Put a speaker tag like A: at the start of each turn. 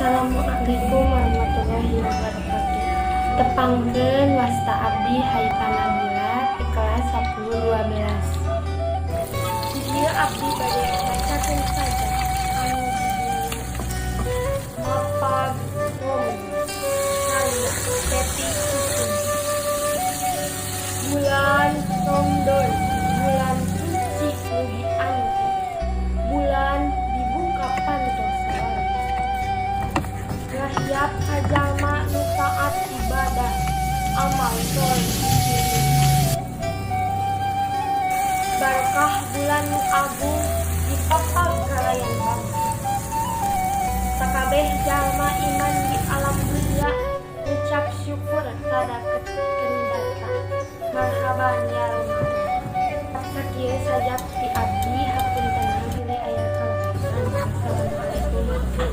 A: Assalamualaikum warahmatullahi wabarakatuh. Tepangkeun, wasta abdi Haifa Nabila di kelas 10 12. Di dieu abdi bade macakeun sajak anu judulna Mapag Ngomong karya Teti Kusuma. Bulan Ramadan, bulan suci nu dianti, bulan dibuka panto sawarga, ngahiap ka jalma nu taat ibadah, amal soleh dipilih. Barkah bulan nu agung dipapag kalayan bangsa. Sakabeh jalma iman di alam dunya ngucap syukur kadaketkeun barkah. Marhaban ya Ramadan. Sakieu sajak ti abdi, hapunten bilih aya kalepasan. Assalamualaikum.